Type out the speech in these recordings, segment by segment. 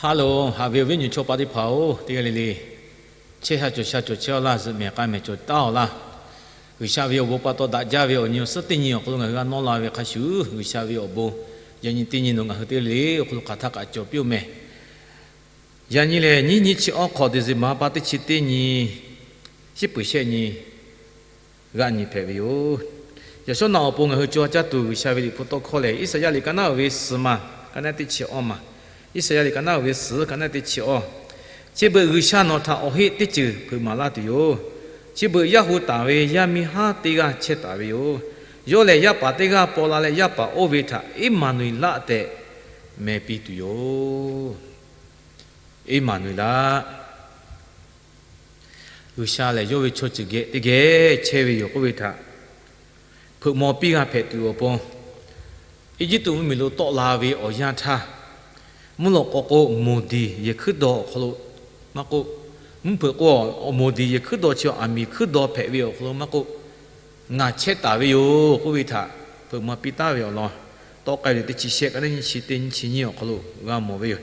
Ha loˬ, haꞈ ve awˬ viˉ awˬ nyi chaw pa teˇ hpaˍ-oˬ, teˇ g'aˇ le le chehˇ sha cawˬ sha cawˬ chehˇ-aw laˇ, zuhꞈ mehˍ k'ai mehˍ cawˬ taˍ-aw laˇ. G'uiˬsha ve awˬ bon pa taw daꞈ jaˇ ve awˬ nyi awˬ suhˉ teˇ nyi awˬ hk'aw lo ngaˬ hui g'a nawˇ la ve hk'a shuˍ, G'uiˬsha ve awˬ bon yaꞈ nyi teˇ nyi nawˬ ngaˬ hui teˇ g'aˇ le le awˬ hk'aw lo hk'aˬ htaˇ kaꞈ cawˬ piˇ-oˆ mehˍ. Yaꞈ nyi lehˬ, nyiˇ nyiˇ chi awˇ hk'awꞈ December pa teˇ chi teˇ nyi, shiˉ peuˬ shehˆ nyi g'aˆ nyi hpehꞈ ve yoˬ. Yaꞈ shawˉ naꞈ awˬ pon ngaˬ hui co ha caˇ tuˬ G'uiˬsha ve liꞈ hpu tawˇ hkawˇ lehˬ, Iˉsaˍyaˆ liꞈ ka naˉ uiˍ ve suhˍ ma, ka naˉ teˇ chi awˇ ma. Iˉsaˍyaˆ liꞈ ka naˉ uiˍ ve suhˍ, ka naˉ teˇ chi awˇ. Chi beuꞈ G'uiˬsha nawˬ htaꞈ awˬ heˆ teˇ ceuˬ hpeuꞈ maˍ laˇ tuˬ yoˬ. Chi beuꞈ yaˇ hu taˍ ve yaˇ miˇ haˉ teˇ g'aˇ chehˇ taˍ ve yoˬ. Yawˇ lehˬ, yaˇ paˍ teˇ g'aˇ paw la leh, yaˇ paˍ oˇ ve htaꞈ Eˇmaˍnuˍeˍlaˆ tehꞈ meh piˇ tuˬ yoˬ. Eˇmaˍnuˍeˍlaˆ, G'uiˬsha lehˬ yawˇ ve chaw ceuˬ geh teˇ geh chehˇ ve yoˬ k'oˆ ve htaꞈ hpeuꞈ maw piˇ g'a hpehꞈ tuˬ awˬ pon, Eˇjiˇtuꞈ mvuhˇmiˬ lo tawˆ la ve awˬ yanˇ htaˇ, mvuhˇ lawꞈ k'aw k'o, moˍdiˍ yehˬ hkuiˉ daw awˬ hk'aw lo maˇ k'oˆ, mvuhˇ hpeuꞈ k'o, moˍdiˍ yehˬ hkuiˉ daw chi awˬ miˬ hkuiˉ daw hpehꞈ ve awˬ hk'aw lo maˇ k'oˆ, ngaˬ chehˇ taˍ ve yoˬ k'oˆ ve htaꞈ hpeuꞈ maw piˇ taˍ ve awˬ lawn, tawˆ k'ai ve teˇ chi shehˆ ka naˉ nyiˇ chi teˇ nyiˇ chi nyiˇ awˬ hk'aw lo g'a mawˬ ve yoˬ.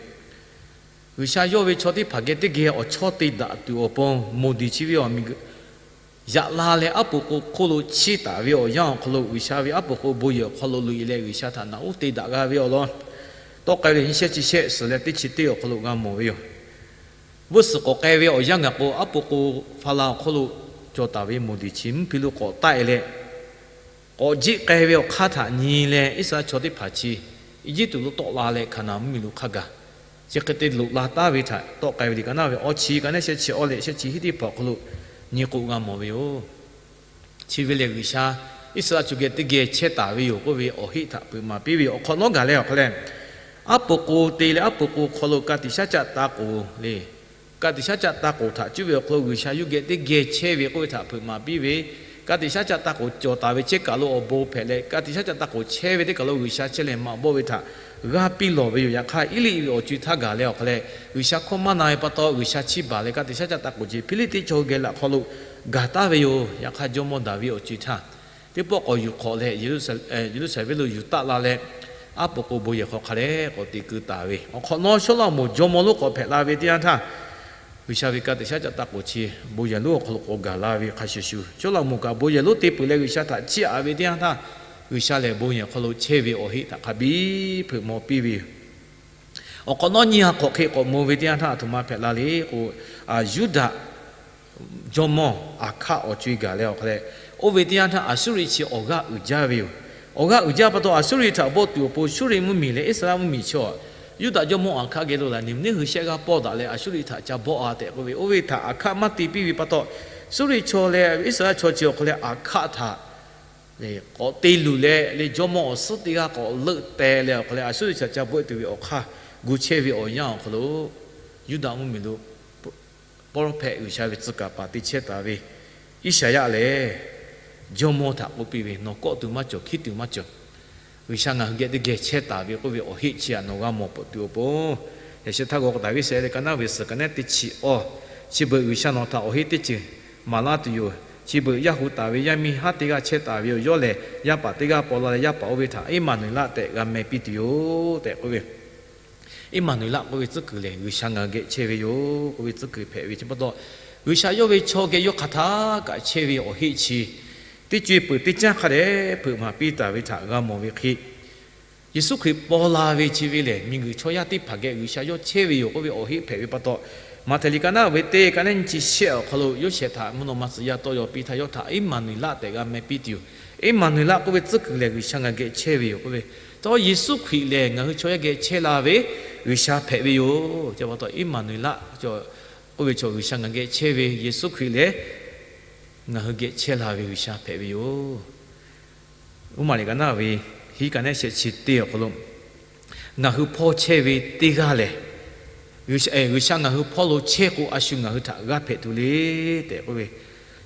G'uiˬsha yawˇ ve chaw teˇ hpaˍ geh teˇ geh awˬ chawˇ te daꞈ tuˬ awˬ pon, moˍdiˍ chi ve awˬ miˬ yaꞈ la leh aˉ poꞈ k'o hk'oˆ lo chiˇ taˍ ve awˬ yanˇ awˬ hk'aw lo, G'uiˬsha ve aˉ poꞈ k'o bon yehˬ awˬ hk'aw lo loꞈ e leh G'uiˬsha htaꞈ naꞈ uˉ te daꞈ g'a ve awˬ lawn, tawˆ k'ai ve nyiˇ shehˆ chi shehˆ suhˍ leh teˇ chi teˇ awˬ hk'aw lo g'a mawˬ ve yoˬ. Vuiˇ suhˍ k'awꞈ k'ai ve awˬ yanˇ gaˬ k'o, aˉ poꞈ k'o Hpaˍrawˍ awˬ hk'oˆ lo cawˬ taˍ ve moˍdiˍ chi mvuhˇ hpiˇ lo k'awꞈ taˆ e leh, k'awꞈ jiˆ k'ai ve awˬ hk'aˇ htaꞈ nyi leh, Iˉsaˍreˍlaˆ chaw teˇ hpaˍ chi Eˇjiˇtuꞈ lo tawˆ la leh Hkaˍnanˍ mvuhˇmiˬ lo hk'a gaˬ chi hk'e te loꞈ la taˍ ve htaꞈ tawˆ k'ai ve liꞈ ka naˉ ve awˇ chi, ka naˉ shehˆ chi awˇ leh shehˆ chi hiˉ teˇ hpaˍ awˬ hk'aw lo nyi k'o g'a mawˬ ve yoˬ. Chi ve lehˬ, G'uiˬsha Iˉsaˍreˍlaˆ chaw geh teˇ geh chehˇ taˍ ve yoˬ k'oˆ ve awˬ heˆ htaꞈ hpeuꞈ maˍ piˇ ve yoˬ. Awˬ hk'awꞈ nawˉ gaˬ leh awˬ hk'aw leh, aˉ poꞈ k'o te leh aˉ poꞈ k'o hk'aw lo ka tiꞈ shaˉ caˆ taˇ k'oˍ le. Ka tiꞈ shaˉ caˆ taˇ k'oˍ htaꞈ cuˇ ve awˬ hk'aw lo G'uiˬsha yawˇ geh teˇ geh chehˇ ve k'oˆ ve htaꞈ hpeuꞈ maˍ piˇ ve, ka tiꞈ shaˉ caˆ taˇ k'oˍ cawˬ taˍ ve chehˇ kaˬ lo awˬ bon hpehꞈ leh, ka tiꞈ shaˉ caˆ taˇ k'oˍ chehˇ ve teˇ kaˬ lo G'uiˬsha chehˇ leh maꞈ bawˆ ve htaꞈ g'a piˇ lawˬ ve yoˬ. Yaꞈ hk'aˇ, Eˇliˆ ve awˬ co e htaˇ gaˬ leh awˬ hk'aw leh, G'uiˬsha hkawˇ maˇ na ve pa taw, G'uiˬsha chiˇ baˬ leh ka tiꞈ shaˉ caˆ taˇ k'oˍ chi Hpiˇliˇtiˆ chaw geh laꞈ hk'aw lo gaˬ taˍ ve yoˬ. Yaꞈ hk'aˇ, jawˇmawˇ Daˍviˆ awˬ co e htaˇ teˇ pawˆ k'awꞈ yuˬ hk'awꞈ leh, Yeˍruˆsaˍlehnˍ venˇ lo yuˬ taˆ la leh, aˉ poꞈ k'o bon yehˬ hk'aw hk'a dehꞈ k'awꞈ te keu taˍ ve. Awˬ hk'awꞈ nawˉ Sawˉlaꞈmonˍ jawˇmawˇ lonˉ k'awꞈ hpehꞈ la ve teˇ yanˇ htaˇ, G'uiˬsha ve ka tiꞈ shaˉ caˆ taˇ k'oˍ chi bon yehˬ lonˉ awˬ hk'aw lo k'awꞈ gaˬ la ve hk'a shuˍ shuˍ, Sawˉlaꞈmonˍ kaꞈ bon yehˬ lonˉ te peuˬ leh G'uiˬsha htaꞈ chiˇ aꞈ ve teˇ yanˇ htaˇ, G'uiˬsha lehˬ bon yehˬ hk'aw lo chehˇ ve awˬ heˆ htaꞈ hk'a biˇ hpeuꞈ maw piˇ ve yoˬ. Awˬ hk'awꞈ nawˉ nyiˇ ha hk'awꞈ hk'e k'awꞈ mawˬ ve teˇ yanˇ htaˇ, aˬ htoꞈ ma hpehꞈ la le k'o, Yuˇdaꞈ jawˇmawˇ Aˍhkaˆ awˬ co e gaˬ leh awˬ hk'aw leh, oˇ ve teˇ yanˇ htaˇ Aˍsuˇriˆ chi awˬ g'aˇ uiˍ jaˇ ve yoˬ. Awˬ g'aˇ uiˍ jaˇ pa taw, Aˍsuˇriˆ htaꞈ bawˆ tuˬ awˬ pon Suˇriˆ mvuhˇmiˬ leh Iˉsaˍreˍlaˆ mvuhˇmiˬ chi awˬ, Yuˇdaꞈ jawˇmawˇ Aˍhkaˆ geh lo laˬ, neˇ neˇ hui shehˆ g'aˇ pawˇ daꞈ leh Aˍsuˇriˆ htaꞈ ca bawˆ-a tehꞈ k'oˆ ve, oˇ ve htaꞈ Aˍhkaˆ maˇ te piˇ ve pa taw, Suˇriˆ chaw leh Iˉsaˍreˍlaˆ chaw chi awˬ hk'aw leh Aˍhkaˆ htaꞈ k'awꞈ te luˬ leh le, jawˇmawˇ awˬ suhˉ teˇ g'aˇ k'awꞈ leuˆ teh leh awˬ hk'aw leh Aˍsuˇriˆ htaꞈ ca bawˆ tuˬ ve awˬ hk'aˇ gu chehˇ ve awˬ yanˇ awˬ hk'aw lo, Yuˇdaꞈ mvuhˇmiˬ lo pawˇ lawˇ hpehꞈ G'uiˬsha ve tcuh kaˍ paˍ te chehˇ taˍ ve Iˉsaˍyaˆ lehˬ, jawˇmawˇ htaꞈ k'oˆ piˇ ve, Nawˬ kawˆ tuˬ maˇ cawˬ, hkiˉ tuˬ maˇ cawˬ. G'uiˬsha ngaˬ hui geh teˇ geh chehˇ taˍ ve k'oˆ ve awˬ heˆ chi htaꞈ nawˬ g'a mawˬ peuˬ tuˬ awˬ pon, yaꞈ sheh htaˇ g'aw k'o Daˍviˆ shehˍ leh ka naˉ ve suhˍ ka naˉ teˇ chi awˇ, chi beuꞈ G'uiˬsha nawˬ htaꞈ awˬ heˆ teˇ ceuˬ maˍ laˇ tuˬ yoˬ. Chi beuꞈ yaˇ hu taˍ ve yaˇ miˇ haˉ teˇ g'aˇ chehˇ taˍ ve yoˬ. Yawˇ lehˬ, yaˇ paˍ teˇ g'aˇ paw la leh yaˇ paˍ oˇ ve htaꞈ Eˇmaˍnuˍeˍlaˆ tehꞈ g'a meh piˇ tuˬ yoˬ tehꞈ k'oˆ ve. Eˇmaˍnuˍeˍlaˆ k'oˆ ve tcuhˉ kuiˬ lehˬ, G'uiˬsha ngaˬ hui geh chehˇ ve yoˬ k'oˆ ve tcuhˉ kuiˬ hpehꞈ ve chi pa taw, G'uiˬsha yawˇ ve chaw geh yawˇ hk'aˬ htaˇ kaꞈ chehˇ ve awˬ heˆ chi teˇ co e peuˬ teˇ caˇ hk'a dehꞈ hpeuꞈ maˍ piˇ taˍ ve htaꞈ g'a mawˬ ve hk'e, Yeˍsuˆ Hkriꞈ paw la ve chi ve lehˬ, miˬguiˬ chaw yaˇ teˇ hpaˍ geh G'uiˬsha yawˇ chehˇ ve yoˬ k'oˆ ve awˬ heˆ hpehꞈ ve pa taw, Maꞈhtehˍ liꞈ ka naˉ ve teˇ ka naˉ nyiˇ chi shehˆ awˬ hk'aw lo Yoˇsehꞈ htaꞈ mvuhˇ naw ma tcuh yaˇ tawˇ yaw piˇ htaˇ, yawˇ htaꞈ Eˇmaˍnuˍeˍlaˆ tehꞈ g'a meh piˇ tuˬ yoˬ. Eˇmaˍnuˍeˍlaˆ k'oˆ ve tcuhˉ kuiˬ lehˬ, G'uiˬsha ngaˬ hui geh chehˇ ve yoˬ k'oˆ ve, chaw Yeˍsuˆ Hkriꞈ lehˬ ngaˬ hui chaw yaˇ geh chehˇ la ve G'uiˬsha hpehꞈ ve yoˬ. Chi pa taw Eˇmaˍnuˍeˍlaˆ k'oˆ ve chaw G'uiˬsha ngaˬ hui geh chehˇ ve Yeˍsuˆ Hkriꞈ lehˬ, ngaˬ hui geh chehˇ la ve G'uiˬsha hpehꞈ ve yoˬ. Roˉmaꞈ liꞈ ka naˉ ve hiˉ ka naˉ shehˆ chi teˇ awˬ hk'aw lo, ngaˬ hui hpawˇ chehˇ ve teˇ g'aˇ lehˬ, G'uiˬsha ngaˬ hui hpawˇ lo chehˇ k'o, a shu ngaˬ hui htaꞈ g'aˇ hpehꞈ tuˬ le tehꞈ k'oˆ ve.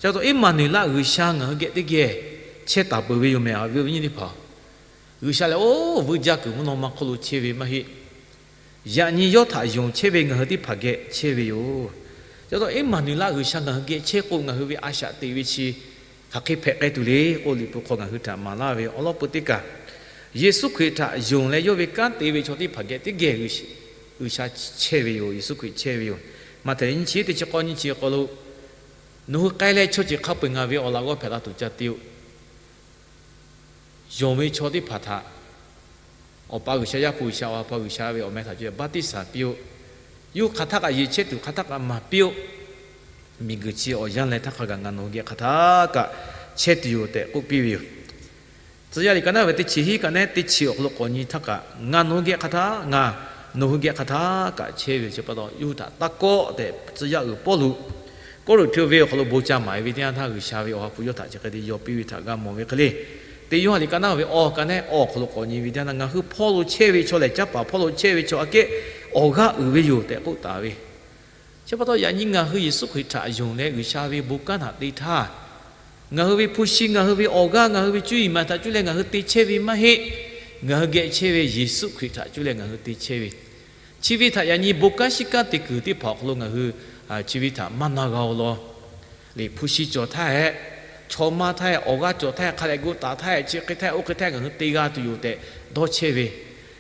Chi pa taw Eˇmaˍnuˍeˍlaˆ G'uiˬsha ngaˬ hui geh teˇ geh chehˇ taˍ peuˬ ve yoˬ mehˍ, awˬ viˉ awˬ nyi teˇ hpaˍ-oˬ. G'uiˬsha lehˬ oˇ vuiˇ jaˇ kuiˬ mvuhˇ naw ma hk'oˆ lo chehˇ ve maˇ heˆ. Yaꞈ nyi yawˇ htaꞈ yonˍ chehˇ ve ngaˬ hui teˇ hpaˍ geh chehˇ ve yoˬ. Chi pa taw Eˇmaˍnuˍeˍlaˆ G'uiˬsha ngaˬ hui geh chehˇ k'o, ngaˬ hui ve a shaꞈ teꞈ ve chi hk'aˬ hk'e hpehꞈ k'ai tuˬ le k'o, Liꞈ hpu hk'aw ngaˬ hui htaꞈ maˍ laˇ ve awˬ lawn peu teˇ kaˬ, Yeˍsuˆ Hkriꞈ htaꞈ yonˍ leh yawˇ ve kanˉ te ve chaw teˇ hpaˍ geh teˇ geh G'uiˬsha G'uiˬsha chehˇ ve yoˬ. Yeˍsuˆ Hkriꞈ chehˇ ve yoˬ. Maꞈhtehˍ nyiˇ chi teˇ chi k'awˇ nyiˇ chi k'awˇ lo, Nawˬ hui k'ai leh chaw ceuˬ hk'a peu-eˬ ngaˬ ve awˬ laꞈ g'awˇ hpehꞈ la tuˬ ca te-o. Yonˍ ve chaw teˇ hpaˍ htaꞈ Awˬ pa G'uiˬsha, Yaˇ hpu G'uiˬsha, Awˬ ha hpu G'uiˬsha ve awˬ meh htaꞈ cuˇ leh baˆtiˆsaˬ piˇ-oˆ. Yawˇ hk'aˬ htaˆ kaꞈ yeˬ chehˇ tuˬ hk'aˬ htaˆ kaꞈ maˍ piˇ-oˆ. Miˬguiˬ chi awˬ yanˇ leh htaˇ hk'a gaˬ ngaˬ nawˬ hui geh hk'aˬ htaˆ kaꞈ chehˇ tuˬ yoˬ tehꞈ k'oˆ piˇ ve yoˬ. Tcuh yaˇ liꞈ ka naˉ ve teˇ chi hiˉ ka neh teˇ chi awˬ hk'aw lo k'awꞈ nyi htaˇ kaꞈ, ngaˬ nawˬ hui geh hk'aˬ htaˆ, ngaˬ nawˬ hui geh hk'aˬ htaˆ kaꞈ chehˇ ve yoˬ. Chi pa taw yawˇ hui htaꞈ taˇ kawˆ tehꞈ tcuh yaˇ uiˍ Pawˇluꞈ Kawˇrenˍhtuˆ venˇ awˬ hk'aw lo bon ca maˍ-e ve teˇ yanˇ htaˇ, G'uiˬsha ve Awˬ ha hpu yawˇ htaꞈ chi hk'e te yaw piˇ ve htaꞈ g'a mawˬ ve hk'e le. Teˇ Yoˇhanˬ liꞈ ka naˉ ve awˬ ka neh awˬ hk'aw lo k'awꞈ nyi ve teˇ yanˇ htaˇ, ngaˬ hui hpawˇ lo chehˇ ve chaw lehˬ, canˇ paˍ hpawˇ lo chehˇ ve chaw aꞈ kehˉ awˬ g'aˇ uiˍ ve yoˬ tehꞈ k'oˆ taˍ ve. Chi pa taw yaꞈ nyi ngaˬ hui Yeˍsuˆ Hkriꞈ htaꞈ yonˍ leh G'uiˬsha ve bon kanˉ htaꞈ te htaˇ, ngaˬ hui ve hpu shi, ngaˬ hui ve awˬ g'aˇ, ngaˬ hui ve cuˇ yiˍ maˬ htaꞈ cuˇ leh ngaˬ hui te chehˇ ve maˇ heˆ. Ngaˬ hui geh chehˇ ve Yeˍsuˆ Hkriꞈ htaꞈ cuˇ leh ngaˬ hui te chehˇ ve, chi ve htaꞈ yaꞈ nyi bon kanˉ shiˉ kanˉ te kuiˬ teˇ hpaˍ awˬ hk'aw lo ngaˬ hui chi ve htaꞈ maˇ na g'a-o law. Liꞈ hpu shi cawˬ htaˇ hehꞈ, chaw maˇ htaˇ hehꞈ, awˬ g'aˇ cawˬ htaˇ hehꞈ, hk'a dehꞈ gu taˍ htaˇ hehꞈ, chi hk'e htaˇ hehꞈ, oˇ hk'e htaˇ hehꞈ ngaˬ hui te g'a tuˬ yoˬ tehꞈ dawˇ chehˇ ve,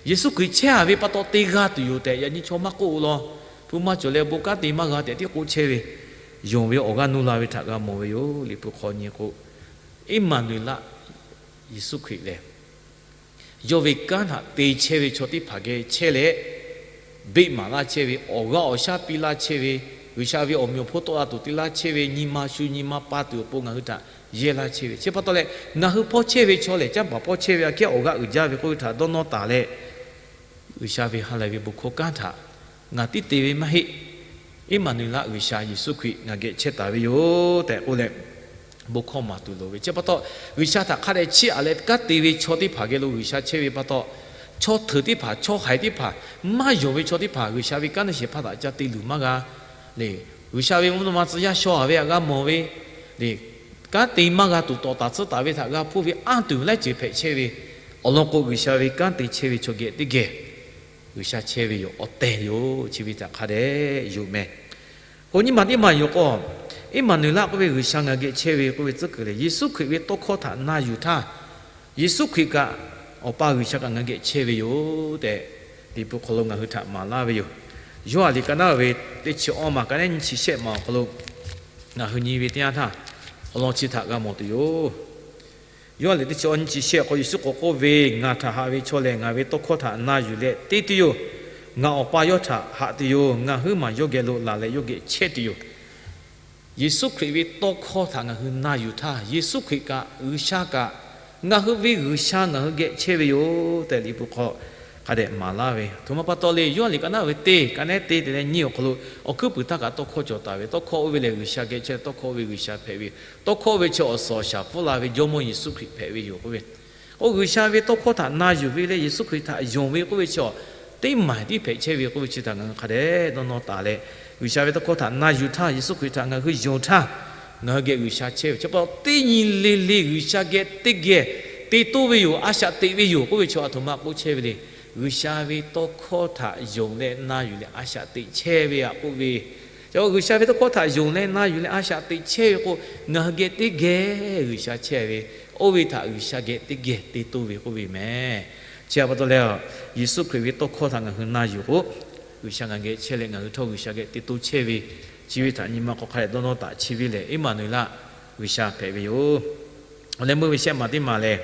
Yeˍsuˆ Hkriꞈ chehˇ-a ve pa taw te g'a tuˬ yoˬ tehꞈ yaꞈ nyi chaw maˇ k'oˆ-o law. Hpu maˇ cawˬ leh bon kanˉ te maˇ g'a tehꞈ tiˉ k'oˆ chehˇ ve, yonˍ ve awˬ g'aˇ nuˇ la ve htaꞈ g'a mawˬ ve yoˬ. Liꞈ hpu hk'aw nyi k'o, Eˇmaˍnuˍeˍlaˆ Yeˍsuˆ Hkriꞈ lehˬ, yawˇ ve kanˉ htaꞈ te chehˇ ve chaw teˇ hpaˍ geh chehˇ leh, beˆ maˍ laˇ chehˇ ve, awˬ g'aˇ awˬ shaˉ piˇ laˇ chehˇ ve, G'uiˬsha ve awˬ meꞈ awˬ hponˇ tawˆ la tuˬ te laˇ chehˇ ve, nyi ma shu nyi ma pa tuˬ awˬ pon ngaˬ hui htaꞈ yehˇ laˇ chehˇ ve, chi pa taw leh ngaˬ hui hpawˇ chehˇ ve chaw lehˬ, canˇ paˍ hpawˇ chehˇ ve aꞈ kehˉ awˬ g'aˇ uiˍ jaˇ ve k'oˆ ve htaꞈ dawˇ nawˇ taˍ leh, G'uiˬsha ve ha lehˬ ve bon hkawˇ kanˉ htaꞈ ngaˬ tiˉ te ve maˇ heˆ. Eˇmaˍnuˍeˍlaˆ G'uiˬsha Yeˍsuˆ Hkriꞈ ngaˬ geh chehˇ taˍ ve yoˬ tehꞈ k'oˆ leh, bon hkawˇ maˍ tuˬ loˍ ve. Chi pa taw, G'uiˬsha htaꞈ hk'a dehꞈ chiˇ aꞈ leh kanˉ te ve chaw teˇ hpaˍ geh lo G'uiˬsha chehˇ ve pa taw, chaw hteuꞈ teˇ hpaˍ, chaw haiˬ teˇ hpaˍ, maˇ yonˍ ve chaw teˇ hpaˍ G'uiˬsha ve kanˉ te shehˍ hpaˇ htaꞈ ca te luˬ maˇ g'a le. G'uiˬsha ve mvuhˇ naw ma tcuh yaˇ shaw-a ve htaꞈ g'a mawˬ ve le. Kanˉ te maˇ g'a tuˬ tawˍ taˍ tsuhˇ taˍ ve htaꞈ g'a hpuˇ ve anˇ tuˬ laiˉ ceuˬ hpehꞈ chehˇ ve, awˬ lawn k'o G'uiˬsha ve kanˉ te chehˇ ve chaw geh teˇ geh G'uiˬsha chehˇ ve yoˬ. Awˬ tehˬ yoˬ. Chi ve htaꞈ hk'a dehꞈ yonˍ meh. K'o nyiˇ maˬ teˇ maˬ yoˬ k'o, Eˇmaˍnuˍeˍlaˆ k'oˆ ve G'uiˬsha ngaˬ geh chehˇ ve k'oˆ ve tcuhˉ kuiˬ lehˬ, Yeˍsuˆ Hkriꞈ ve tawˇ hkawˇ htaꞈ na yuˬ htaˇ, Yeˍsuˆ Hkriꞈ kaꞈ Awˬ pa G'uiˬsha kaꞈ ngaˬ geh chehˇ ve yoˬ tehꞈ, Liꞈ hpu hk'aw lo ngaˬ hui htaꞈ maˍ laˇ ve yoˬ. Yoˇhanˬ liꞈ ka naˉ ve teˇ chi awˇ maˬ ka neh nyiˇ chi shehˆ maˬ awˬ hk'aw lo ngaˬ hui nyi ve teˇ yanˇ htaˇ, awˬ lawn chi htaꞈ g'a mawˬ tuˬ yoˬ. Yoˇhanˬ liꞈ teˇ chi awˇ nyiˇ chi shehˆ k'o, Yeˍsuˆ k'awꞈ k'oˆ ve, Ngaˬ htaꞈ haꞈ ve chaw lehˬ, ngaˬ ve tawˇ hkawˇ htaꞈ na yuˬ leh te tuˬ yoˬ. Ngaˬ Awˬ pa yawˇ htaꞈ haꞈ tuˬ yoˬ. Ngaˬ huiˉ maˬ yawˇ geh lo laˬ leh yawˇ geh chehˇ tuˬ yoˬ. Yeˍsuˆ Hkriꞈ ve tawˇ hkawˇ htaꞈ ngaˬ hui na yuˬ htaˇ, Yeˍsuˆ Hkriꞈ kaꞈ G'uiˬsha kaꞈ ngaˬ hui ve G'uiˬsha ngaˬ hui geh chehˇ ve yoˬ tehꞈ Liꞈ hpu hk'aw hk'a dehꞈ maˍ laˇ ve. Aˬ htoꞈ ma pa taw le, Yoˇhanˬ liꞈ ka naˉ ve teˇ ka nehˉ teˇ te leh nyiˇ awˬ hk'aw lo awˬ hkuiˉ puiˍ htaˇ kaꞈ tawˇ hkawˇ cawˬ taˍ ve, tawˇ hkawˇ oˇ ve lehˬ G'uiˬsha geh chehˇ, tawˇ hkawˇ oˇ ve G'uiˬsha hpehꞈ ve, tawˇ hkawˇ oˇ ve chi awˬ suhˍ awˬ shaˍ pfuhˇ la ve Jawˇmawˇ Yeˍsuˆ Hkriꞈ hpehꞈ ve yoˬ k'oˆ ve. Oˇ G'uiˬsha ve tawˇ hkawˇ htaꞈ na yuˬ ve leh Yeˍsuˆ Hkriꞈ htaꞈ yonˍ ve k'oˆ ve chi teˇ maˬ tiˉ hpehꞈ chehˇ ve k'oˆ ve chi htaꞈ ngaˬ hui hk'a dehꞈ dawˇ nawˇ taˍ leh, G'uiˬsha ve tawˇ hkawˇ htaꞈ na yuˬ htaˇ, Yeˍsuˆ Hkriꞈ htaꞈ ngaˬ hui yonˍ htaˇ, ngaˬ hui geh G'uiˬsha chehˇ ve chi pa taw teˇ nyi le le G'uiˬsha geh teˇ geh te toˇ ve yoˬ, a shaꞈ teꞈ ve yoˬ k'oˆ ve chi aˬ htoꞈ ma k'oˆ chehˇ ve le. G'uiˬsha ve tawˇ hkawˇ htaꞈ yonˍ leh na yuˬ leh a shaꞈ teꞈ chehˇ ve aꞈ k'oˆ ve. Chi G'uiˬsha ve tawˇ hkawˇ htaꞈ yonˍ leh na yuˬ leh a shaꞈ teꞈ chehˇ ve k'o, ngaˬ hui geh teˇ geh G'uiˬsha chehˇ ve, oˇ ve htaꞈ G'uiˬsha geh teˇ geh te toˇ ve k'oˆ ve meh. Chi pa taw leh, Yeˍsuˆ Hkriꞈ ve tawˇ hkawˇ htaꞈ ngaˬ hui na yuˬ k'o, G'uiˬsha ngaˬ geh chehˇ leh ngaˬ hui htawˇ G'uiˬsha geh te toˇ chehˇ ve, chi ve htaꞈ nyi ma k'awꞈ hk'a dehꞈ dawˇ nawˇ taˍ chi ve lehˬ, Eˇmaˍnuˍeˍlaˆ G'uiˬsha hpehꞈ ve yoˬ. Awˬ leh meuˇ ve shehˆ maˬ teˇ maˬ lehˬ,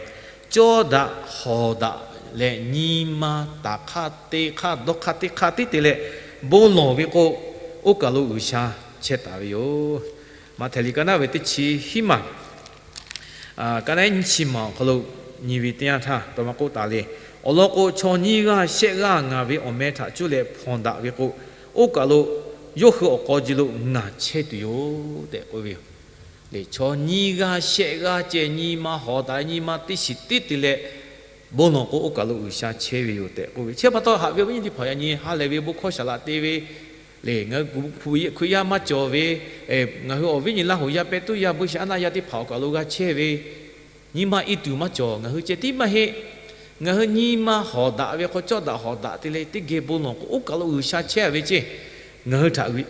cawˇ daꞈ hawˍ daꞈ leh nyi ma taˍ hk'aˇ te hk'aˇ dawˇ hk'aˇ teˇ hk'aˇ tiˉ te leh bon lawˬ ve k'o, oˇ kaˬ lo G'uiˬsha chehˇ taˍ ve yoˬ. Maꞈhtehˍ liꞈ ka naˉ ve teˇ chi hiˉ maˬ ka nehˉ nyiˇ chi maˬ awˬ hk'aw lo nyi ve teˇ yanˇ htaˇ, aˬ htoꞈ ma k'oˆ taˍ le. Awˬ lawn k'o, chaw nyiˇ g'aˇ shehˆ g'aˇ ngaˬ ve awˬ meh htaꞈ cuˇ leh hpawnˬ daꞈ ve k'o, oˇ kaˬ lo yawˇ hui awˬ k'aw ji lo ngaˬ chehˇ tuˬ yoˬ tehꞈ k'oˆ ve yoˬ. Lehˬ, chaw nyiˇ g'aˇ shehˆ g'aˇ ceh nyi ma hawˍ daꞈ, nyi ma teˇ shiˍ tiˉ te leh bon lawˬ k'o, oˇ kaˬ lo G'uiˬsha chehˇ ve yoˬ tehꞈ k'oˆ ve. Chi pa taw haꞈ ve awˬ viˉ nyi teˇ hpaˍ yaꞈ nyi ha lehˬ ve bon hkawˇ shaˍ laꞈ te ve, lehˬ ngaˬ hui Hkriꞈ yaˇ maˇ cawˬ ve, ngaˬ hui awˬ viˉ nyi Laˇ hoꞈ yaˇ, Pehˇ tuˉ yaˇ, Buiˇshaˆaˉnaˆ yaˇ teˇ hpaˍ awˬ kaˬ lo g'a chehˇ ve, nyi ma i tuˬ maˇ cawˬ, ngaˬ hui ceh tiˉ maˇ heˆ. Ngaˬ hui nyi ma hawˍ daꞈ ve hk'aw, cawˇ daꞈ hawˍ daꞈ te leh teˇ geh bon lawˬ k'o, oˇ kaˬ lo G'uiˬsha chehˇ ve ceˇ. Ngaˬ hui htaꞈ,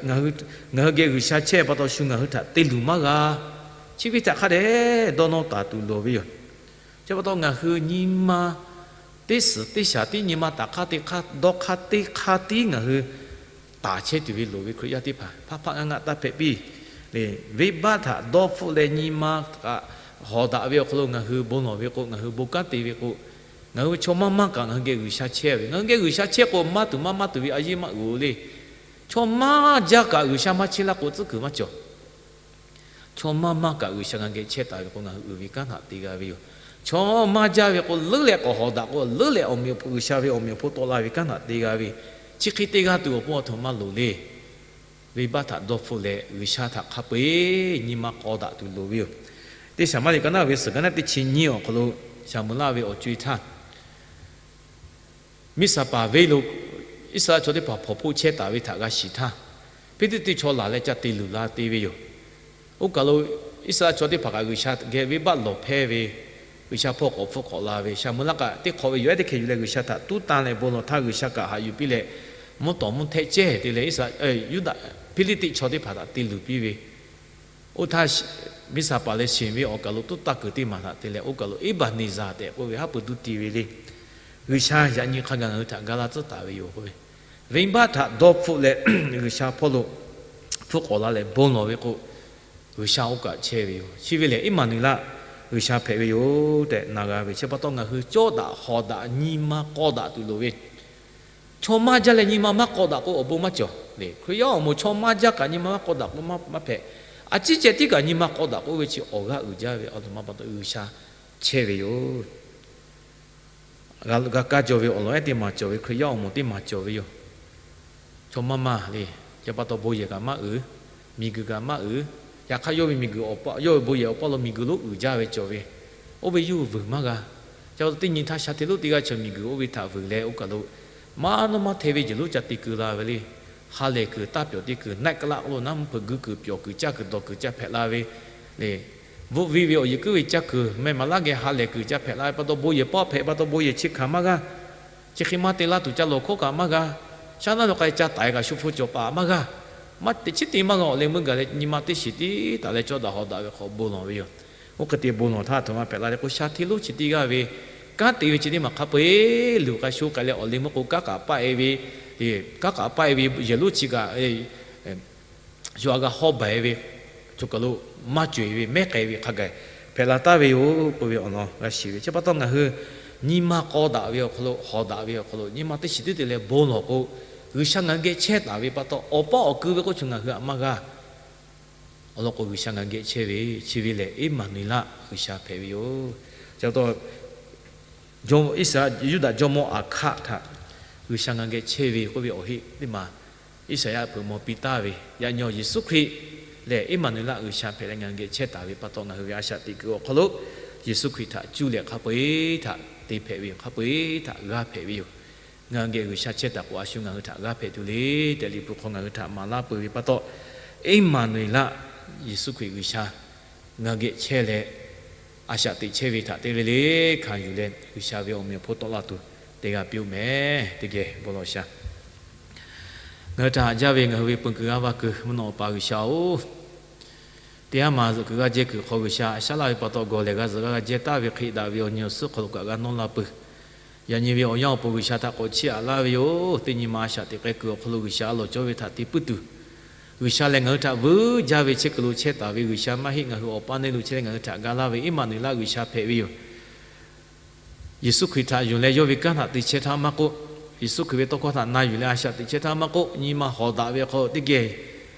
ngaˬ hui geh G'uiˬsha chehˇ pa taw shu ngaˬ hui htaꞈ te luˬ maˇ g'a. Chi ve htaꞈ hk'a dehꞈ dawˇ nawˇ taˍ tuˬ loˍ ve yoˬ. Chi pa taw ngaˬ hui nyi ma teˇ suhˍ teˇ shaˍ tiˉ nyi ma taˍ hk'aˇ teˇ hk'aˇ dawˇ hk'aˇ teˇ hk'aˇ tiˉ ngaˬ hui taˍ chehˇ tuˬ ve loˍ ve Hkriꞈ yaˇ teˇ hpaˍ hpaˆ hpaˆ ngaˆ ngaˆ taˇ hpehꞈ piˇ le. Venˇbaˆ htaꞈ dawˇ hpfuhˆ leh nyi ma kaꞈ hawˍ daꞈ ve awˬ hk'aw lo ngaˬ hui bon lawˬ ve k'o, ngaˬ hui bon kanˉ te ve k'o, ngaˬ hui ve chaw maˇ maˇ kaꞈ ngaˬ hui geh G'uiˬsha chehˇ ve. Ngaˬ hui geh G'uiˬsha chehˇ k'o, maˇ tuˬ maˇ maˇ tuˬ ve a yeˇ maˇ uiˍ le. Chaw maˇ jaˇ kaꞈ G'uiˬsha maˇ chehˇ laˇ k'o tcuhˉ kuiˬ maˇ cawˬ. Chaw maˇ maˇ kaꞈ G'uiˬsha ngaˬ geh chehˇ taˍ ve k'o, ngaˬ hui uiˍ ve kanˉ htaꞈ te g'a ve yoˬ. Chaw maˇ jaˇ ve k'o, leuˉ leh k'awꞈ hawˍ daꞈ k'o, leuˉ leh awˬ meꞈ awˬ hponˇ, G'uiˬsha ve awˬ meꞈ awˬ hponˇ tawˆ la ve kanˉ htaꞈ te g'a ve. Chi hk'e te g'a tuˬ awˬ pon awˬ htoꞈ ma loˍ le. Venˇbaˆ htaꞈ dawˇ hpfuhˆ leh G'uiˬsha htaꞈ hk'a peu-eˬ nyi ma k'aw daꞈ tuˬ loˍ ve yoˬ. Teˇ Saˍmaˍriˆ ka naˉ ve suhˍ ka naˉ teˇ chi nyiˇ awˬ hk'aw lo Saˍmo laˆ ve awˬ co-e htaˇ, Miˇsaˍpaˍ venˇ lo Iˉsaˍreˍlaˆ chaw teˇ hpaˍ hpawnˬ hpoˆ chehˇ taˍ ve htaꞈ g'a shiˍ htaˇ, Hpiˇliˇtiˆ chaw laˬ leh ca te luˬ la te ve yoˬ. Oˇ kaˬ lo Iˉsaˍreˍlaˆ chaw teˇ hpaˍ kaꞈ G'uiˬsha geh venˇbaˆ lawˬ hpehˇ ve, G'uiˬsha hpawˇ k'awꞈ hpfuhˆ k'awꞈ la ve, Saˍmo laˆ kaꞈ teˇ hk'awꞈ ve yoˬ ehˉ teˇ hkeh yuˬ leh G'uiˬsha htaꞈ tuˉ tanˇ leh bon lawˬ htaˇ, G'uiˬsha kaꞈ haꞈ yuˬ piˇ leh, mvuhˇ tawˍ mvuhˇ htehˆ cehˇ te leh Iˉsaˍreˍlaˆ, Yuˇdaꞈ, Hpiˇliˇtiˆ chaw teˇ hpaˍ htaꞈ te luˬ piˇ ve, oˇ htaˇ Miˇsaˍpaˍ leh Sheˍ ve awˬ kaˬ lo tuˉ tanˇ kuiˬ teˇ maˬ htaꞈ te leh, oˇ kaˬ lo Eˇbaˍneˍzaˍ tehꞈ k'oˆ ve haˉ pui duˇ ti ve le. G'uiˬsha yaꞈ nyi hk'a gaˬ ngaˬ hui htaꞈ ga laˇ tcuhˉ taˍ ve yoˬ k'oˆ ve, venˇbaˆ htaꞈ dawˇ hpfuhˆ leh G'uiˬsha hpawˇ lo hpfuhˆ k'awꞈ la leh bon lawˬ ve k'o, G'uiˬsha oˇ kaꞈ chehˇ ve yoˬ. Chi ve lehˬ Eˇmaˍnuˍeˍlaˆ, G'uiˬsha hpehꞈ ve yoˬ tehꞈ na g'a ve. Chi pa taw ngaˬ hui cawˇ daꞈ hawˍ daꞈ nyi ma k'aw daꞈ tuˬ loˍ ve, chaw maˇ jaˇ leh nyi ma maˇ k'aw daꞈ k'o awˬ bon maˇ cawˬ le. Hkriꞈ yaˇ awˬ moˍ chaw maˇ jaˇ kaꞈ nyi ma maˇ k'aw daꞈ k'o maˇ hpehꞈ. A ciˉ ceh tiˉ kaꞈ nyi ma k'aw daꞈ k'oˆ ve chi awˬ g'aˇ uiˍ jaˇ ve awˬ htoꞈ ma pa taw G'uiˬsha chehˇ ve yoˬ. G'a kaˇ jaw ve awˬ lawn ehˉ teˇ maˬ cawˬ ve, Hkriꞈ yaˇ awˬ moˍ teˇ maˬ cawˬ ve yoˬ. Chaw maˇ maˇ le, chi pa taw bon yehˬ kaꞈ maˇ uiˍ, miˬguiˬ kaꞈ maˇ uiˍ. Yaꞈ hk'aˇ yawˇ ve miˬguiˬ awˬ pa, yawˇ ve bon yehˬ awˬ paˇ lo miˬguiˬ lonˉ uiˍ jaˇ ve cawˬ ve, oˇ ve yawˇ hui vuiˬ maˇ g'a. Chi pa taw teˇ nyi htaˇ sha hteˇ lonˉ teˇ g'aˇ chaw miˬguiˬ oˇ ve htaꞈ vuiˬ leh oˇ kaˬ lo maˇ nawˉ maˇ hteh ve yehˬ lonˉ ca te keu la ve le. Ha lehˬ kuiˬ taˇ pyawˬ te kuiˬ, naˆ k'laˆ k'oˆ lo naˉ mvuhˇ hpeuꞈ guiˇ kuiˬ pyawˬ kuiˬ caˇ kuiˬ dawˬ kuiˬ ca hpehꞈ la ve le. Bvuhꞈ viˇ ve awˬ yehˬ kuiˉ ve caˇ kuiˬ meh maˍ laˇ geh ha lehˬ kuiˬ ca hpehꞈ la ve pa taw bon yehˬ pawˆ hpehꞈ pa taw bon yehˬ chi hkanˍ maˇ g'a. Chi hk'e maˇ te laˇ tuˬ ca lawˬ hkawˉ kaꞈ maˇ g'a. Shaˉ naˉ lo k'ai ca taiˍ kaꞈ shu hpu cawˬ paˍ maˇ g'a. Maˇ te chiˉ te maˇ g'a awˬ leh meuˇ gaˬ leh nyi ma teˇ shiˍ tiˉ taˍ leh cawˇ daꞈ hawˍ daꞈ ve hk'aw bon lawˬ ve yoˬ. Oˇ hk'e te bon lawˬ htaˇ a htoꞈ ma hpehꞈ la le k'o, sha hteˇ lonˉ chi teˇ g'aˇ ve kanˉ te ve chi teˇ maˬ hk'a peu-eˬ luˬ k'ai sho k'ai leh awˬ leh meuˇ k'o kanˉ k'aꞈ paˆ-e ve, kanˉ k'aꞈ paˆ-e ve yehˬ lonˉ chi kaꞈ shu a g'a hawˉ baˬ-e ve, choˬ kaˬ lo maˇ cawˬ-e ve mehˉ k'ai ve hk'a gaˬ hpehꞈ la taˍ ve yoˬ k'oˆ ve awˬ lawn g'a shiˍ ve. Chi pa taw ngaˬ hui nyi ma k'aw daꞈ ve awˬ hk'aw lo, hawˍ daꞈ ve awˬ hk'aw lo nyi ma teˇ shiˍ tiˉ te leh bon lawˬ k'o, G'uiˬsha ngaˬ hui geh chehˇ taˍ ve pa taw awˬ paˇ awˬ ku ve k'oˆ chi ngaˬ hui htaꞈ maˇ g'a. Awˬ lawn k'o G'uiˬsha ngaˬ hui geh chehˇ ve chi ve lehˬ Eˇmaˍnuˍeˍlaˆ G'uiˬsha hpehꞈ ve yoˬ. Chi pa taw Iˉsaˍ, Yuˇdaꞈ jawˇmawˇ Aˍhkaˆ htaꞈ G'uiˬsha ngaˬ hui geh chehˇ ve k'oˆ ve awˬ heˆ teˇ maˬ Iˉsaˍyaˆ hpeuꞈ maw piˇ taˍ ve, yaꞈ nyi awˬ Yeˍsuˆ Hkriꞈ lehˬ Eˇmaˍnuˍeˍlaˆ G'uiˬsha hpehꞈ leh ngaˬ hui geh chehˇ taˍ ve pa taw ngaˬ hui ve a shaꞈ teꞈ kuiˬ awˬ hk'aw lo Yeˍsuˆ Hkriꞈ htaꞈ cuˇ leh hk'a peu-eˬ htaꞈ te hpehꞈ ve yoˬ, hk'a peu-eˬ htaꞈ g'aˇ hpehꞈ ve yoˬ. Ngaˬ hui geh G'uiˬsha chehˇ taˍ k'o a shu ngaˬ hui htaꞈ g'aˇ hpehꞈ tuˬ le tehꞈ Liꞈ hpu hk'aw ngaˬ hui htaꞈ maˍ laˇ peuˬ ve pa taw, Eˇmaˍnuˍeˍlaˆ Yeˍsuˆ Hkriꞈ G'uiˬsha ngaˬ hui geh chehˇ leh a shaꞈ teꞈ chehˇ ve htaꞈ te ve le hkanˍ yuˬ leh G'uiˬsha ve awˬ meꞈ awˬ hponˇ tawˆ la tuˬ te g'a piˇ-oˆ meh. Teˇ geh bon lawˬ sha. Ngaˬ hui htaꞈ haꞈ jaˇ ve ngaˬ hui ve peuˬ kuiˬ g'aˇ va kuiˬ mvuhˇ naw awˬ pa G'uiˬsha-oˬ, teˇ haˉ ma zuhꞈ kuiˬ g'aˇ jehˇ kuiˬ hk'aw G'uiˬsha a shaꞈ laˇ ve pa taw gawˬ lehˬ g'a zuhꞈ g'a g'a jehˇ taˍ ve hk'e daꞈ ve awˬ nyi awˬ suhˉ hk'aw lo kaꞈ g'a nawˇ la peuˬ. Yaꞈ nyi ve awˬ yanˇ awˬ pon G'uiˬsha htaꞈ k'awꞈ chiˇ aꞈ laˇ ve yoˬ. Teˇ nyi ma a shaꞈ teꞈ k'ai kuiˬ awˬ hk'aw lo G'uiˬsha a lawˬ cawˇ ve htaꞈ te puiˉ tuˬ, G'uiˬsha lehˬ ngaˬ hui htaꞈ vuiˬ jaˇ ve chehˇ kuiˬ lo chehˇ taˍ ve G'uiˬsha maˇ heˆ, ngaˬ hui awˬ paˇ neˇ lo chehˇ leh ngaˬ hui htaꞈ ga laˇ ve Eˇmaˍnuˍeˍlaˆ G'uiˬsha hpehꞈ ve yoˬ. Yeˍsuˆ Hkriꞈ htaꞈ yonˍ leh yawˇ ve kanˉ htaꞈ te chehˇ htaˇ maˇ k'oˆ, Yeˍsuˆ Hkriꞈ ve tawˇ hkawˇ htaꞈ na yuˬ leh a shaꞈ teꞈ chehˇ htaˇ maˇ k'oˆ, nyi ma hawˍ daꞈ ve hk'aw teˇ geh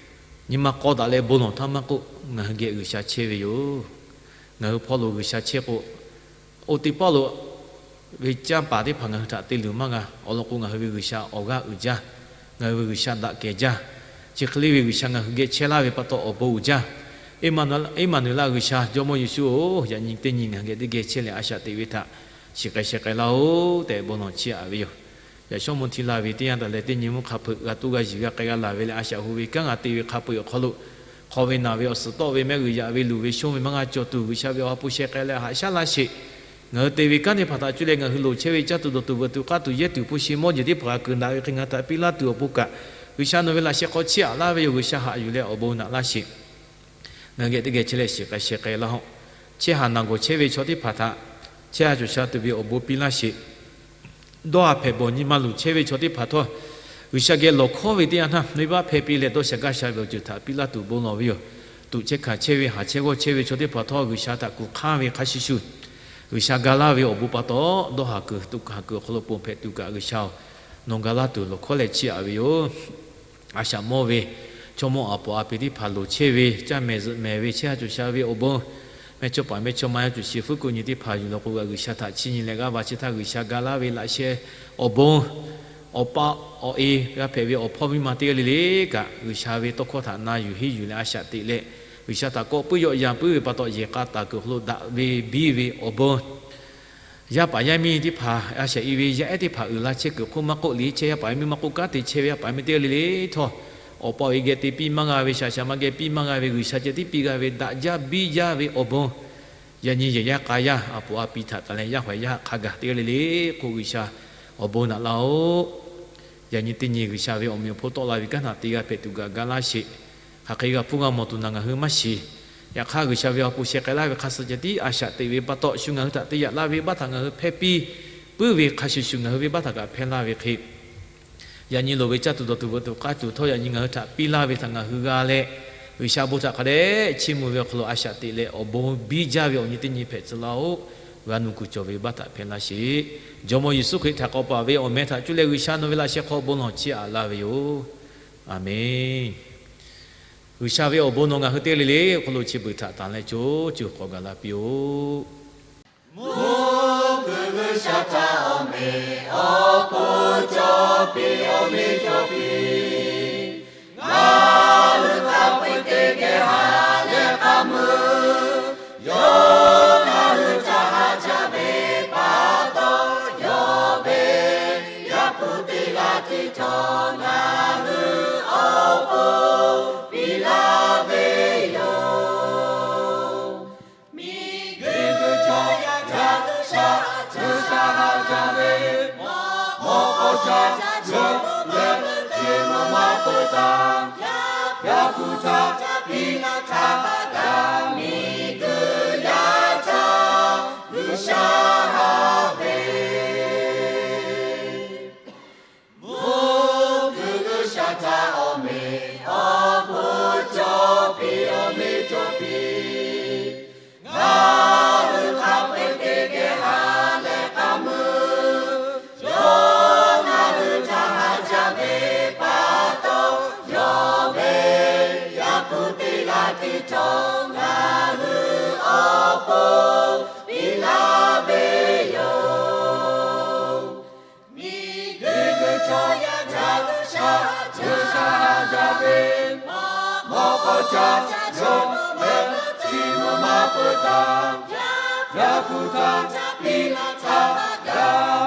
nyi ma k'aw daꞈ leh bon lawˬ htaˇ maˇ k'oˆ, ngaˬ hui geh G'uiˬsha chehˇ ve yoˬ. Ngaˬ hui hpawˇ lo G'uiˬsha chehˇ k'o, oˇ teˇ pawˆ lo ve canˇ paˍ teˇ hpaˍ ngaˬ hui htaꞈ te luˬ maˇ g'a. Awˬ lawn k'o ngaˬ hui ve G'uiˬsha awˬ g'aˇ uiˍ jaˇ, ngaˬ hui ve G'uiˬsha daꞈ kehˬ jaˇ. Chi hk'e le ve G'uiˬsha ngaˬ hui geh chehˇ laˇ ve pa taw awˬ bon uiˍ jaˇ. Eˇmaˍnuˍeˍlaˆ G'uiˬsha, Jawˇmawˇ Yeˍsuˆ-oˬ, yaꞈ nyi teˇ nyi ngaˬ hui geh teˇ geh chehˇ leh a shaꞈ teꞈ ve htaꞈ shiˍ k'ai sheh k'ai laˇ-oˆ tehꞈ bon lawˬ chiˇ aꞈ ve yoˬ. Yaꞈ shawˉ mvuh hti la ve teˇ yanˇ taˍ leh teˇ nyi mvuhˇ hk'a hpeuꞈ g'a tuˇ g'a yiˬ g'a k'ai g'a laˬ ve leh a shaꞈ hu ve kanˉ g'a te ve hk'a peu-eˬ awˬ hk'aw lo, hk'aw ve naˬ ve awˬ suhˍ tawˆ ve mehˆ g'uiˬ yaꞈ ve luˬ ve shonˇ ve maˇ g'a cawˬ tuˬ G'uiˬsha ve awˬ ha hpu sheh k'ai leh haꞈ shaˉ laˇ sheˍ. Ngaˬ hui te ve kanˉ teˇ hpaˍ htaꞈ cuˇ leh ngaˬ hui loˍ chehˇ ve caˇ tuˬ dawˬ tuˬ veuꞈ tuˬ k'aˇ tuˬ yehˇ tuˬ hpu shi mawˇ jeˬ teˇ hpaˍ g'a kuiˬ daꞈ ve hk'e ngaˬ hui htaꞈ piˇ laˇ tuˬ awˬ pon kaꞈ, G'uiˬsha nawˬ ve laꞈ sheh hk'aw chiˇ aꞈ laˇ ve yoˬ. G'uiˬsha haꞈ yuˬ leh awˬ bon naꞈ laˇ sheˍ. Ngaˬ hui geh teˇ geh chehˇ leh shiˍ k'ai sheh k'ai laˇ-oˆ. Chehˇ haˍ naˬ gawˬ chehˇ ve chaw teˇ hpaˍ htaꞈ chehˇ haˍ cawˬ sha tuˬ ve awˬ bon piˇ laˇ sheˍ. dawˇ haˍ hpehꞈ bawˬ nyi ma luˬ chehˇ ve chaw teˇ hpaˍ htawˇ, G'uiˬsha geh lawˬ hkawˉ ve teˇ yanˇ htaˇ, venˇbaˆ hpehˇ piˇ leh dawˇ sha gaˇ sha ve awˬ ceuˬ htaꞈ piˇ laˇ tuˬ bon lawˬ ve yoˬ. Tuꞈ chehˇ hkanˍ chehˇ ve, haˍ chehˇ g'awˇ chehˇ ve chaw teˇ hpaˍ htawˇ, G'uiˬsha htaꞈ kuˬ hk'anˇ ve hk'a shuˍ shuˍ, G'uiˬsha ga laˇ ve awˬ bon pa taw, dawˇ haˍ kuiˬ tuꞈ hkanˍ kuiˬ awˬ hk'aw lo ponˬ hpehꞈ tuˬ kaꞈ G'uiˬsha-oˬ, nawˬ ga laˇ tuˬ lawˬ hkawˉ leh chiˇ aꞈ ve yoˬ. A shaꞈ mawˇ ve chaw mawˇ aˬ poˍ aˬ piˍ teˇ hpaˍ loˍ chehˇ ve, caˇ mehˍ zuhꞈ mehˍ ve chehˇ ha cawˬ sha ve awˬ bon, mehˇchawˇpaˍ mehˇchawˇma yaˇ cawˬ shiˍ fuˉ kuˬ nyi teˇ hpaˍ yuˬ lawˬ k'o kaꞈ, G'uiˬsha htaꞈ chiˇ nyi leh g'aˇ va chi htaˇ, G'uiˬsha ga laˇ ve laꞈ sheh awˬ bon, awˬ pa awˬ e g'a hpehꞈ ve awˬ hpawˇ miˇ ma teˇ g'aˇ le le kaꞈ, G'uiˬsha ve tawˇ hkawˇ htaꞈ na yuˬ henˇ yuˬ leh a shaꞈ teꞈ leh, G'uiˬsha htaꞈ kawꞈ puiˉ yawˆ yan puiˉ ve pa taw, yehˬ k'a taˍ kuiˬ awˬ hk'aw lo daꞈ ve biˇ ve awˬ bon, yaˇ paˍ yaˇ miˇ teˇ hpaˍ a shaꞈ e ve yaˇ ehˉ teˇ hpaˍ uiˍ la chehˇ kuiˬ hk'oˆ maˇ k'oˆ, liꞈ chehˇ yaˇ paˍ yaˇ miˇ maˇ k'oˆ, kanˉ te chehˇ ve yaˇ paˍ yaˇ miˇ teˇ g'aˇ le le htawˇ, awˬ pa awˬ e geh te piˇ maˇ g'a ve, shaˍ shaˍ ma geh piˇ maˇ g'a ve, G'uiˬsha ceh tiˉ piˇ g'a ve daꞈ jaˇ biˇ jaˇ ve awˬ bon, yaꞈ nyi yehˬ yaˇ k'a yaˇ aˬ poˍ aˬ piˍ htaꞈ taˍ leh yaˇ hawˍ yaˇ hk'a gaˬ teˇ g'aˇ le le k'o, G'uiˬsha awˬ bon naꞈ laˇ-oˆ. Yaꞈ nyi teˇ nyi G'uiˬsha ve awˬ meꞈ awˬ hponˇ tawˆ la ve kanˉ htaꞈ te g'a hpehꞈ tuˬ kaꞈ ga laˇ sheˍ. Hk'aˬ hk'e g'a hpuˇ g'a mawˬ tuˬ naˬ ngaˬ hui maˇ shiˍ. Yaꞈ hk'aˇ, G'uiˬsha ve awˬ pon sheh k'ai laˇ ve hk'a suh ceh tiˉ a shaꞈ teꞈ ve pa taw, shu ngaˬ hui htaꞈ te yaꞈ laˇ ve venˇbaˆ htaꞈ ngaˬ hui hpehˇ piˇ puiˉ ve hk'a shuˍ shuˍ, ngaˬ hui venˇbaˆ htaꞈ kaꞈ hpehˇ laˇ ve hk'e, yaꞈ nyi loˍ ve caˇ tuˬ dawˬ tuˬ veuꞈ tuˬ k'ai tuˬ htawˇ, yaꞈ nyi ngaˬ hui htaꞈ piˇ laˇ ve htaꞈ ngaˬ hui g'a leh, G'uiˬsha bon htaꞈ hk'a dehꞈ chiˇ mvuh ve awˬ hk'aw lo a shaꞈ teꞈ leh awˬ bon biˇ jaˇ ve awˬ nyi teˇ nyi hpehꞈ tcuh laˇ-oˆ. G'a nuˬ kuˬ cawˬ ve venˇbaˆ htaꞈ hpehˇ laˇ sheˍ. Jawˇmawˇ Yeˍsuˆ Hkriꞈ htaꞈ k'awꞈ paˍ ve awˬ meh htaꞈ cuˇ leh G'uiˬsha nawˬ ve laꞈ sheh hk'aw bon lawˬ chiˇ aꞈ laˇ ve yoˬ. Aˬmenˍ. G'uiˬsha ve awˬ bon nawˬ ngaˬ hui teˇ g'aˇ le le awˬ hk'aw lo chi beuꞈ htaꞈ tanˍ leh co co k'awꞈ gaˬ la piˇ-oˆ. Mvuhˇ kuiˬ G'uiˬsha htaꞈ awˬ meꞈ awˬ hponˇ cawˬ piˇ, awˬ meꞈ cawˬ piˇ. Ngaˬ hui hk'a peu-eˬ teˇ geh ha leh k'a meuˇ, yawˇ ngaˬ hui htaꞈ haꞈ jaˇ ve pa taw, yawˇ ve Yaˇ hpu teˇ g'aˇ tiˉ htawˇ ngaˬ hui awˬ pon piˇ laˇ ve yoˬ. Miˬguiˬ chaw yaˇ htaꞈ G'uiˬsha haꞈ jaˇ ve, mawꞈ k'aw sha yawˇ leh chi ma ma peuˬ htaˇ, Yaˇ hpu htaꞈ piˇ laˇ htaˇ kaꞈ, miˬguiˬ yaˇ htaꞈ G'uiˬsha haꞈ ve mvuhˇ kuiˬ G'uiˬsha htaꞈ awˬ meꞈ awˬ hponˇ cawˬ piˇ, awˬ meꞈ cawˬ piˇ. Ngaˬ hui hk'a peu-eˬ teˇ geh ha leh k'a meuˇ, yawˇ ngaˬ hui htaꞈ haꞈ jaˇ ve pa taw, yawˇ ve Yaˇ hpu teˇ g'aˇ tiˉ htawˇ ngaˬ hui awˬ pon piˇ laˇ ve yoˬ. Miˬguiˬ chaw yaˇ htaꞈ G'uiˬsha haꞈ jaˇ ve, mawꞈ k'aw sha yawˇ leh chi ma ma peuˬ htaˇ, Yaˇ hpu htaꞈ piˇ laˇ htaˇ kaꞈ